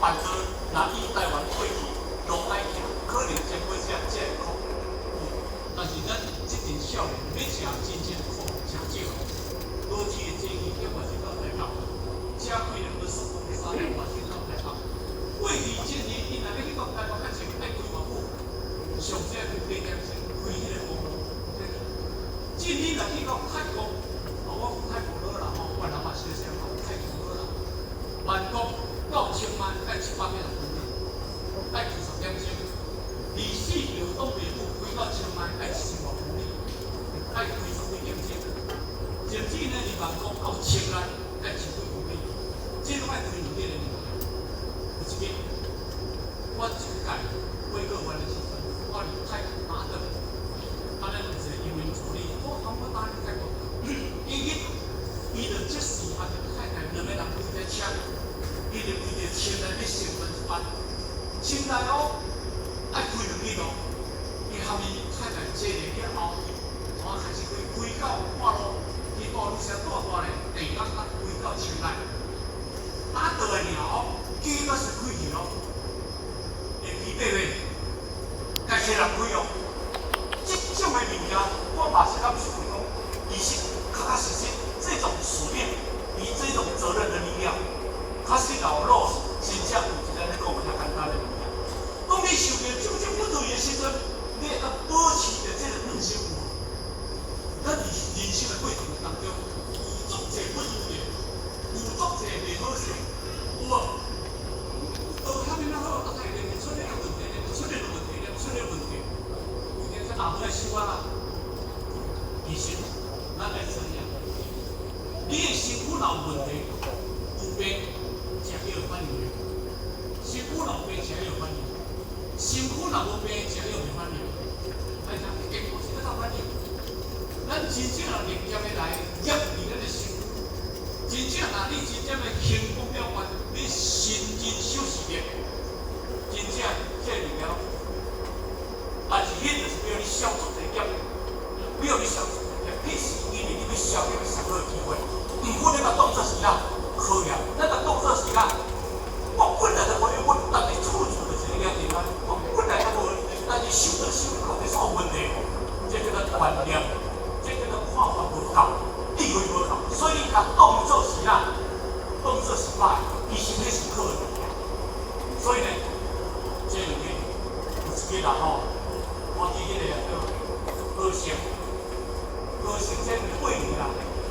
辦道若以台灣過去羅海徛，可能將要這這個苦。但是咱這陣少年欲食真正苦，誠少。高鐵的坐機點嘛是到台北，車開兩個速度3點外鐘到台北。過去這年，伊若欲去到台北較前，愛開偌久？上濟開8點鐘，開彼个公路。這你若去到泰國，哦，我講泰國好啦吼，越南嘛相像吼，泰國好啦。曼谷到清邁愛760公里，愛20點鐘。24條東北路開到清邁愛1000外公里，愛開10幾點鐘。甚至呢，佇曼谷到清萊愛1000幾公里，這攏愛開兩日的物件。有一日，我一屆過個月的時陣，我佇泰國打轉，啊，咱有一個英文助理，我講我打去泰國，伊去，伊就即時啊，太太兩個人開這車，伊就為著清萊欲升班一班，清萊哦，愛開兩日咯，伊含伊太太坐了了後，我開始開開到半路，去大路車大大咧，地方啊開到清萊，打倒來了後，機閣是開去咯，會記得袂？該車人開哦。這種的物件，我嘛是感受講，其實確確實實這種使命，以這種責任的力量，確實老路真正有一個咧講遐簡單的物件。當你受著種種不如意的時陣，你會當保持著這個耐心有無？咱佇人生的過程當中，有足濟不如意，有足濟袂好勢，有無？到遐爾仔好，啊，太連出現個問題，出現個問題，出現問題，有陣才後尾收啊啦。其實，咱來承認，你的身軀若有問題，有病，食藥有反應袂？身軀若有病，食藥有反應；身軀若無病，食藥袂反應。愛聽結果是欲怎反應？咱真正若認真的來驗你咱的身軀，真正若你真正的行功了完，你心真守時的，真正這個物件，但是彼就是叫你消除這業，叫你消除這業，彼是因為你欲消業的上好機會。毋過你共當做是啥？考驗，咱共當做是啥？我本來就無用，我但是處處就是遐地方，我本來就無，但是想都想到底啥問題？這叫做觀念，這叫做看法無仝，智慧無仝，所以你共當做是啥？當做是歹，其實彼是好的物件。所以呢，這兩日有一個人吼，我佇彼個叫高雄，高雄這個過年啦，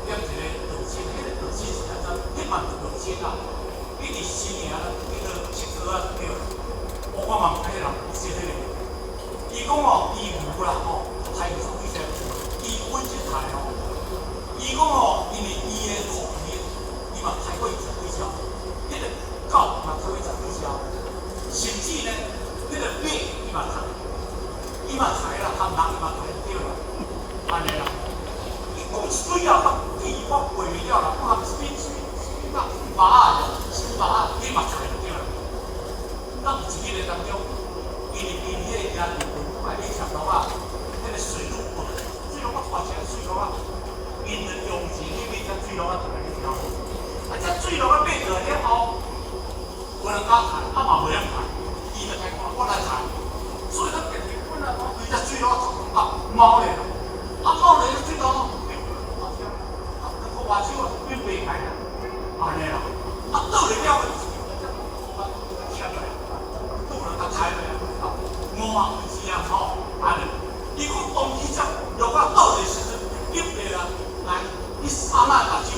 踮一個道親，彼個道親是安怎？彼嘛是道親啦，伊佇新營叫做七哥啊，對。我嘛毋知彼個人說彼個。伊講哦，伊牛啦吼，刣十幾隻，伊本身刣吼。伊講哦，因為伊的土地，伊嘛刣過20幾隻，彼個狗嘛刣過十幾隻，甚至呢，彼個馬伊嘛刣，伊嘛刣啦，含人伊嘛刣對啦，按呢啦。伊講一堆啊，記我過袂了啦，我含啥物啥物馬馬仔，啥物馬仔，伊嘛刣對啦。咱有一日的當中，因為伊佇彼個遐地方，愛買食路仔，彼個水路，水路仔大只水路仔，𪜶就用錢去買只水路仔來去調。啊，這水路仔買落來了後，無人敢刣，啊嘛無曉刣，伊就開講我來刣。所以咱家己本來講對只水路仔做感覺貓咧，啊貓咧水路仔，啊兩個外手啊變白開啦，按呢啦，啊倒來了，倒來甲刣落來，五啊有錢啊吼，按呢，伊講當彼只鹿仔倒的時陣，急的啊，來，你三仔目睭，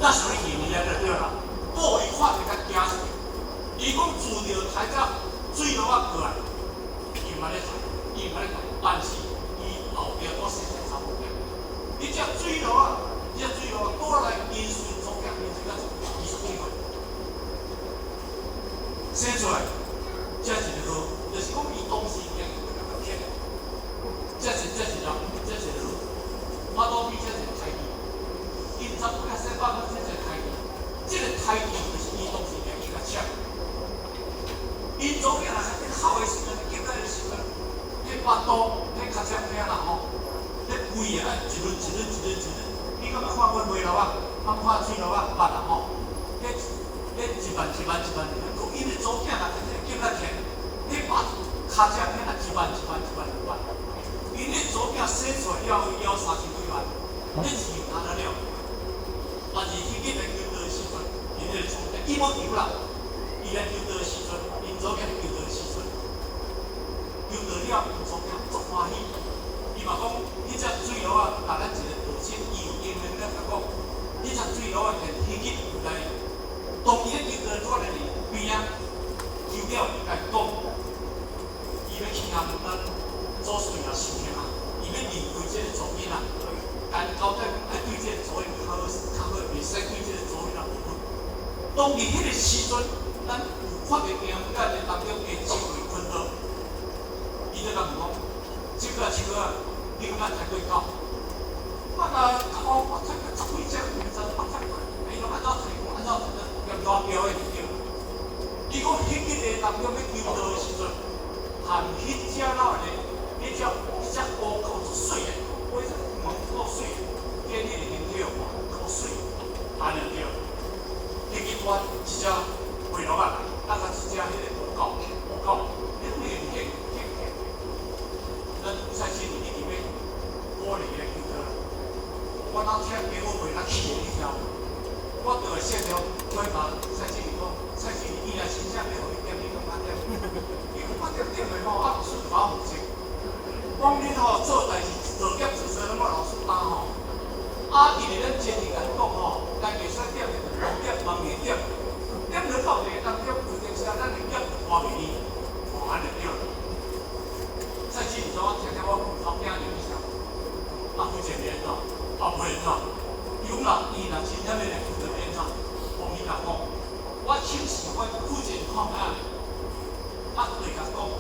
咱想你認伊啊就對啦。哦，伊看著較驚死，伊講自著刣只水路仔過來，伊毋捌咧刣，伊毋捌咧刣，但是伊後壁閣生一個查某囝。你只水路仔，你只水路仔倒來因隨祖囝，因隨到20幾歲，生出來，這是一個好，就是講伊當時已經較騙，這是人，這是好。馬路邊這是刣地，因查某囝生百這是刣地，這個刣地就是伊當時已經較搶。𪜶祖囝若較哭的時陣，急來的時陣，彼腹肚、彼尻脊骿啦吼，彼規個一輪一輪一輪一輪，你敢捌看過梅老仔？捌看水老仔？捌啦吼。彼彼一目萬一萬一萬，講𪜶的祖囝若叫較甜，彼把跤車片啊一萬一萬一萬一萬，𪜶的祖囝生出來了後枵30幾萬，彼錢拿得了。但是彼日來求道的時陣，𪜶的祖囝伊無求啦，伊來求道的時陣，𪜶祖囝來求道的時陣，求道了，𪜶祖囝足歡喜。伊嘛講，彼隻水螺仔，共咱一个道親，伊有英文咧共講，彼隻水螺仔現彼日來，當伊咧求道拄仔咧邊仔，求了伊共講，伊欲去遐問咱祖師爺收聽啊，伊欲離開這個祖囡仔，但交代愛對這個祖囡較好，較好，袂使對這個祖囡仔無好。當佇彼個時陣，咱有看著英文的當中的一位昆道，伊就共講，這個這個啊，你感覺刣幾狗？我若講我刣過十幾隻，毋知捌刣過，伊攏按怎刣過，按怎刣的，連大標的就對。伊講彼日的當中欲求道的時陣，含彼隻老的，彼隻烏狗足媠的，我隻毛夠媠的，見彼個形體有夠媠，按呢對。彼日我一隻灰鱸仔，啊，佮一隻彼个烏狗，烏狗，彼兩個見見見。咱蔡經理一直欲鼓勵伊來求道啦。我若聽家母話，若氣的，你知無？我就會說著，對甲蔡經理講，蔡經理，伊若真正欲予你點，你感覺點？伊講我點點的吼，啊老師就共我負責。講恁吼做代誌做業做做攏我老師擔吼。啊，因為咱前日共講吼，咱袂使點的就點，慢慢點，點了到個當中，有陣時啊，咱的業就拖袂離，吼，按呢對。蔡經理說，我聽聽我頭囝入去啥，啊，負責袂按怎？啊，袂按怎？伊講若伊若真正欲來負責欲按怎？講伊共講，我請示阮負責人看覓仔，啊，對共講，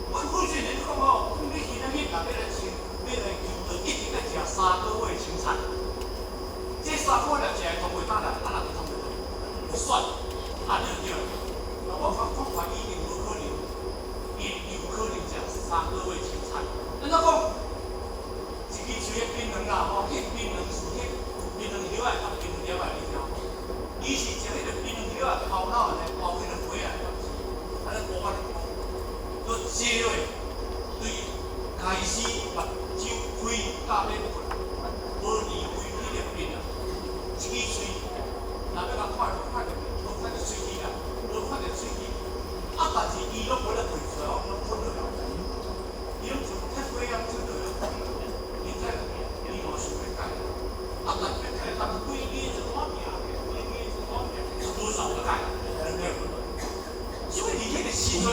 阮負責人講吼，講你今仔日若欲來穿，欲來求道，一定愛食3個月青菜。這三個月若食會通袂當來，啊，若會通袂當，不算，按呢對。啊，我看看看伊一定無可能，伊有可能食三個月青菜。按怎講？一支喙的檳榔啦吼，彼檳榔是彼檳榔葉仔佮檳榔葉仔，你知無？伊是食彼个檳榔葉仔包腦安尼包彼个皮仔，按呢包按呢包，閣嚼的，對開始目睭開到欲睏，無離開彼個檳榔。一支喙，若欲共看，無看著，無看著喙齒啦，無看著喙齒。啊，但是伊攏無咧開出來，攏吞落來。伊攏吞，太過啊，吞落來。你睇，伊嘛想欲改。啊，但欲改，但規家就看命，規家就看命，無啥欲改，對無？所以佇彼個時陣，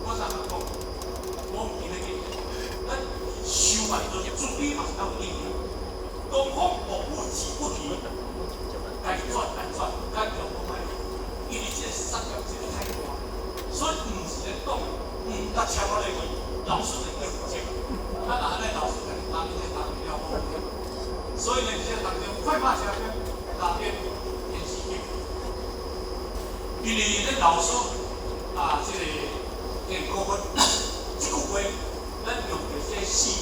我怎講？我毋記得記，咱修嘛是慈悲嘛是較有意義。東方博物己不提，該轉來轉，該用無歹用，因為這個殺業這個太大，所以毋是咧講，甲簽我落去，老師就叫負責。啊，若按呢老師家己擔這擔了好。所以呢，這個當中快拍車邊那邊電視劇，因為咱老師啊，這個電高分，這句話，咱用著這四。